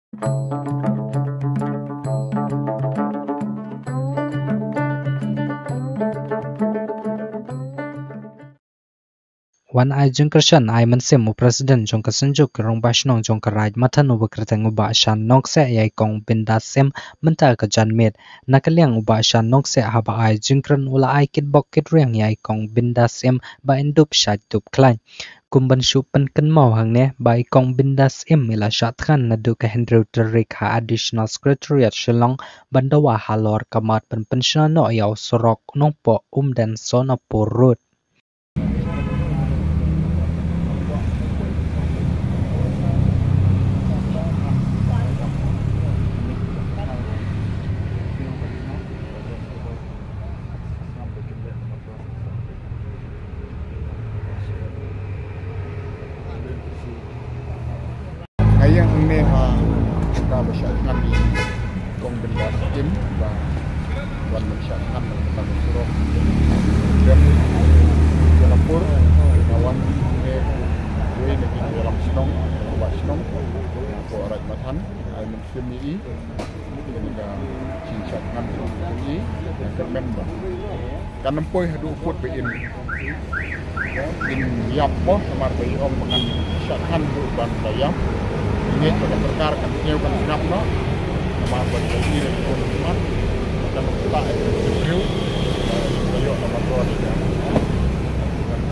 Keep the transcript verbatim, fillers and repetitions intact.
Wan ai jingkyrshan ai mynsiem u President jong ka Synjuk ki Rangbah Shnong jong ka Raid Mathan uba kyrteng u Bah Shan Nongkseh ïa i Kong Bindas Syiem mynta ka janmiet. Na ka liang u Bah Shan Nongkseh haba ai jingkren u la ai kitbok kitriang ïa i Kong Bindas Syiem ba in dup shait dup khlaiñ. Kum ban shu pynkynmaw hangne ba i Kong Bindas Syiem i la shah thngan naduh ka hynriew tarik ha Additional Secretariat Shillong ban dawa halor ka mat ban pynshna noh ïa u surok Nongpoh Umden Sonapur Road. Nga ïeng hangne ha kata ba shah thngan i Kong Bindas Syiem ba wan ban shah thngan na kata ka surok. Dep ïa la pur nga wan hangne, wei na ki ïalam shnong, rangbah shnong, ko Raid Mathan, ai mynsiem ïa i. Kane ka jingshah thngan jong i, nga kyrmen ba kan ym poi haduh u pud ba in, in ïap mo, namar ba i ong ba ngan shah thngan haduh ban da ïap. Ngi ngeit ba ka sorkar kan sngewbha kan sngap noh, namar ba ka i la i ong ba kan ym poi haduh u pud ba in, ba ïoh namar ba da ïap.